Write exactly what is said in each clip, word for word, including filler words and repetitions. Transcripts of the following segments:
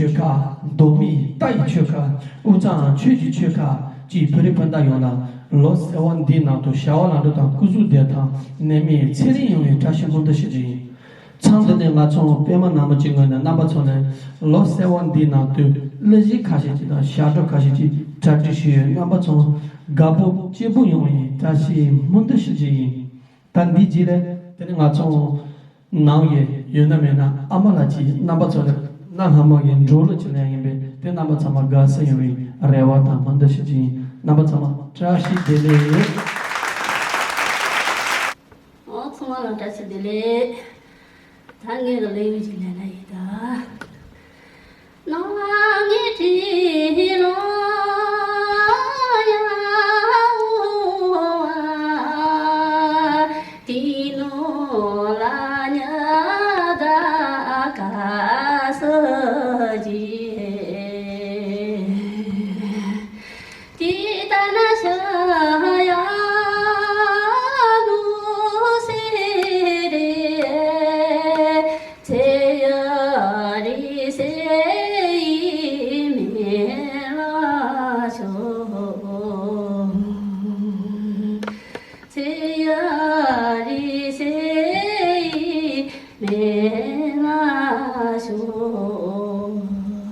ཆོལ་ཁ། མདོ་སྨད་རྟ་ཡི་ཆོལ་ཁ། དབུས་གཙང་ཆོས་ཀྱི་ཆོལ་ཁ་བཅས་བོད་རིགས་སྤུན་ཟླ་ཡོངས་ལ་ལོ་གསར་བ་འདིའི་ནང་དུ་བྱ་བ་ལམ་འགྲོ་དང་སྐུ་གཟུགས་བདེ་ཐང་ནད་མེད་ཚེ་རིང་ཡོང་བའི་བཀྲ་ཤིས་སྨོན་འདུན་ཞུ་རྒྱུ་ཡིན། མཚམས་འདི་ནས་ང་ཚོ་པད་མ་ནག་མོ་གི་ངོས་ནས་རྣམ་པ་ཚོ་ལ་ལོ་གསར་བ་འདིའི་ནང་དུ་གླུ་གཞས་ཁ་ཤས་ཅིག་དང་ཞབས་བྲོ་ཁ་ཤས་ཅིག་གྲ་སྒྲིག་ཞུས་ཡོད། རྣམ་པ་ཚོ་དགའ་པོ་སྐྱིད་པོ་ཡོང་བའི་བཀྲ་ཤིས་སྨོན་འདུན་ཞུ་རྒྱུ་ཡིན། ད་འདིའི་རྗེས་ལ་དེ་ནས་ང་ཚོ་ནང་གི་ཡོད་ན་མེད་ན་ཨ་མ་ལགས་ཀྱིས་རྣམ་པ་ཚོ་ལ་གནའ་སྔ་མོ་གི་འབྲོག་གླུ་ཅིག་ལེན་ཡིན་པས། དེ་རྣམ་པ་ཚང་མ་དགའ་བསུ་ཡོང་བའི་རེ་བ་དང་སྨོན་འདུན་ཞུ་རྒྱུ་ཡིན། རྣམ་པ་ཚང་མ་བཀྲ་ཤིས་བདེ་ལེགས། ཨོ། ཚང་མ་ལ་བཀྲ་ཤིས་བདེ་ལེགས། ད་ངེད་ཀྱི་གླུ་ཡུལ་གྱི་ལས་ལ་ཡིན་ད། ནོར་ལ་ཉེ་དྲིས་ལོ་ཡ་འུ་བ། དེ་ནོར་ལ་ཉ་ད་ག་ས་ཅི། དེ་ལྟ་ན་ཤ་ཡ་ནུ་སེ་རེ། ཚེ་ཡ་རི་སེ་ཡི་མེ་ལ་ཤོ། ཚེ་ཡ་རི་སེ་ཡི་མེ་ལ་ཤོ།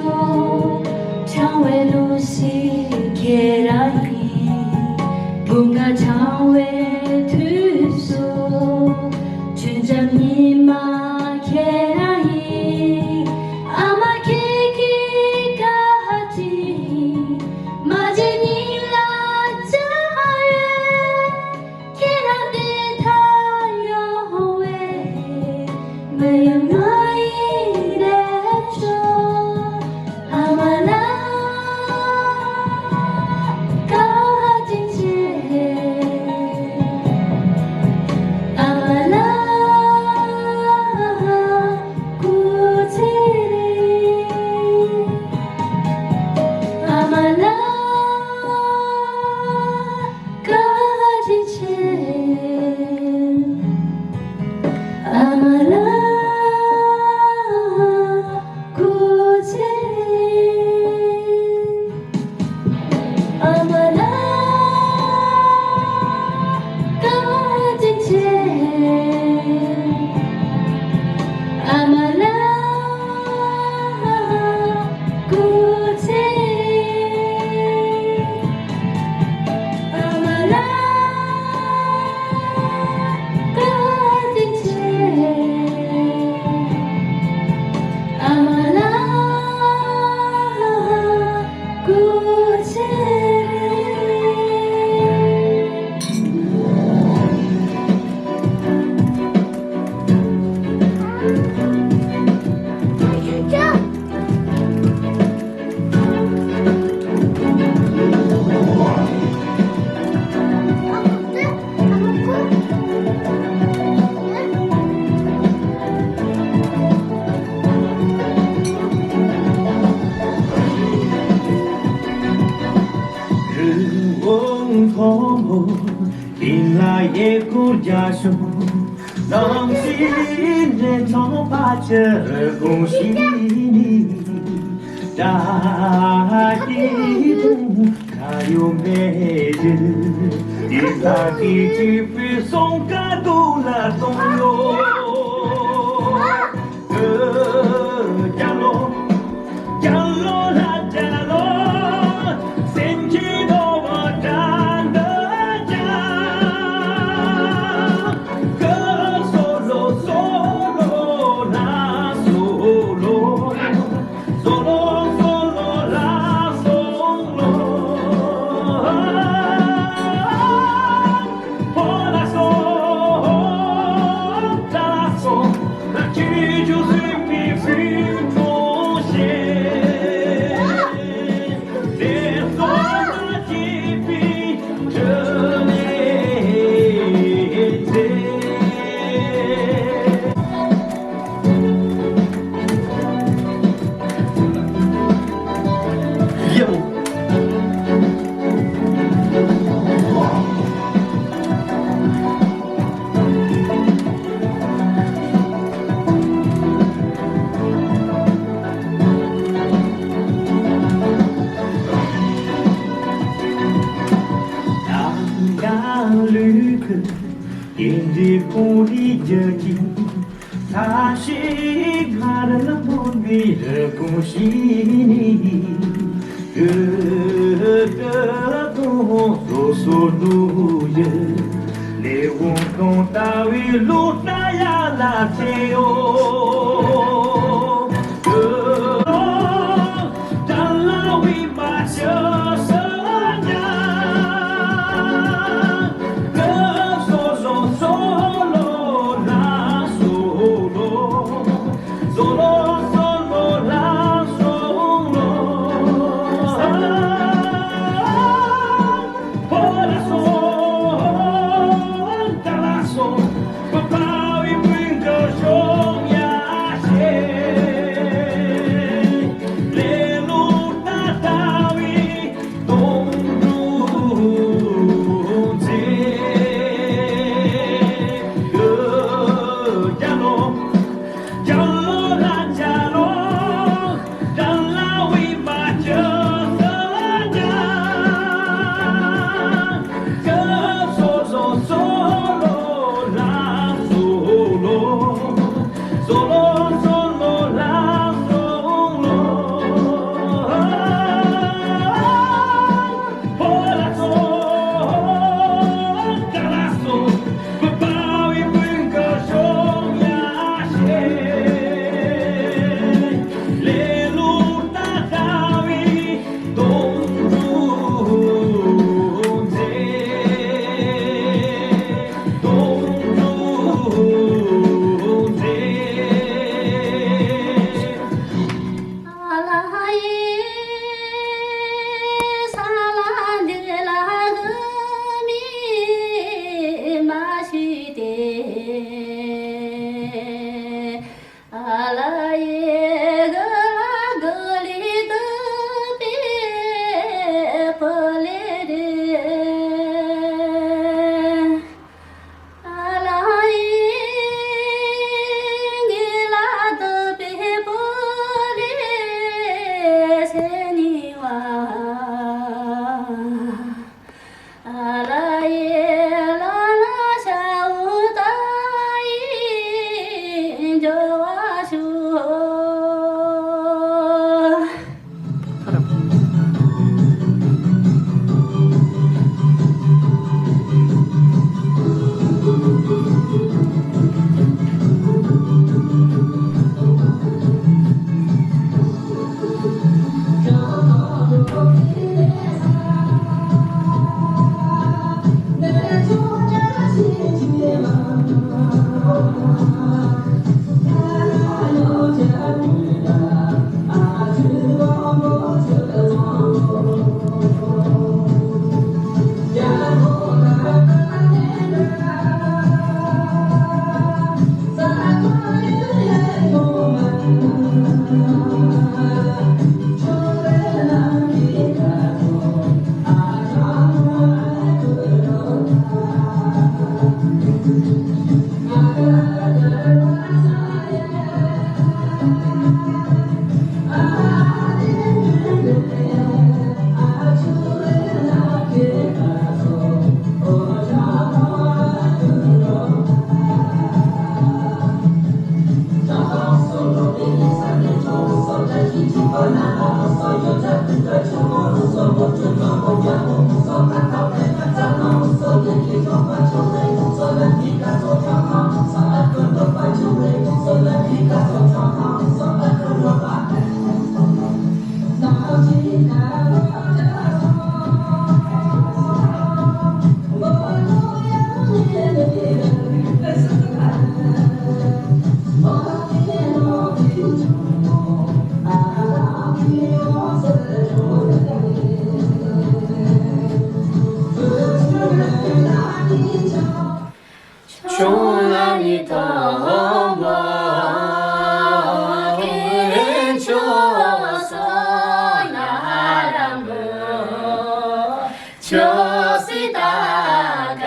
གྲང་བའི་ལུས་ཤིག་ཁྱེད་རང་ཡིན། དགུན་ཁ་གྲང་བའི་དུས་སུ། ཆུན་འགྲམ་ཉི་མ་ཁྱེད་རང་ཡིན། ཨ་མ་ཁྱེད་ཀྱི་ཁ་ཅིག་མ་བརྗེད་སྙིང་ལ་འཇགས་ཡོད། ཁྱེད་རང་བདེ་ཐང་ཡོང་བའི་མི་ཡུལ་ང་ཡི་ལས་འཕྲོ། ཨ་མ་ལགས། བཀའ་དྲིན་ཆེ། ཨ་མ་ལགས། སྐུ་ཚེ་རིང་། ཨ་མ་ལགས། བཀའ་དྲིན་ཆེ། ཨ་མ་ལགས། སྐུ་ཚེ་རིང་། ཨ་མ་ལགས། བཀའ་དྲིན་ཆེ། ཨ་མ་ལགས། སྐུ་ཚེ་རིང་། ཨ་མ་ལགས། བཀའ་དྲིན་ཆེ། ཨ་མ་ལགས། སྐུ་ཚེ་རིང་། རི་བོང་མཐོན་པོ་དེ་ལ་ཡི་གུར་རྒྱ་ཤོག་ནང་སྲིད་འདྲེན་ཚོང་པ་ཆུ་དགུང་ཞིག་ནི། དགྲ་ཡི་དུང་ཁ་ཡོད་མེད་དུ། དེ་ལ་དེ་གཅིག་པུས་སོང་ཀ་དུ་ལ་གཏོང་ཡོད། རྒྱ་ལོ། རྒྱ་ལོ་ལ་རྒྱ་ལོ། སེམས་ཀྱི་རྡོ་བ་དྲན་འདི་རྒྱ། ཀ་སོ་ལོ་སོ་ལོ་ལ་སོ་ལོ། སོ་ལོ་སོ་ལོ་ལ་སོ་ལོ། དེ་འདྲའི་ཁོང་རིགས་རྒྱུད་ཀྱི། ས་གཞི་སྔར་ལ་སྨོན་པའི་རི་ཀོན་ཞིག་ནི། སྐུ་དྲག་དང་སོ་སོ་འགྲོ་ཡི། ལས་དབང་ཁང་ལྟ་བུའི་ལོ་ལྟ་ཡ་ལ་ཆེའོ། ཆུང་ལ་ནི་དང་པོ་ཁྱོད་ཆོས་སོ་ན་རམ་བུ་ཆོས་སི་ད་ག་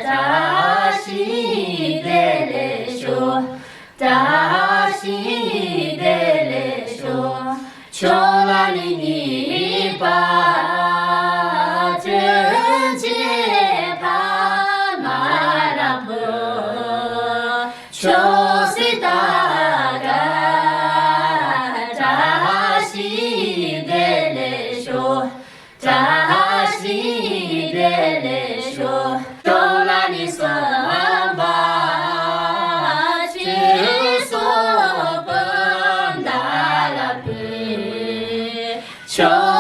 བཀྲ་ཤིས་བདེ་ལེགས་ཤོག་བཀྲ་ཤིས་བདེ་ལེགས་ཤོག་ཆོས་ལ་ནི་གཉིས་པ་དྲིན་ཅན་ཕ་མ་རབ་བུ་ཆོས་སི་ད་ག་བཀྲ་ཤིས་བདེ་ལེགས་ཤོག་བཀྲ་ཤིས་བདེ་ལེགས་ཤོག་ཆོས་ལ་ནི་གསུམ་པ་ཆོས་སོ་སྤུན་ཟླ་ལ་ཕུལ། ཆོས་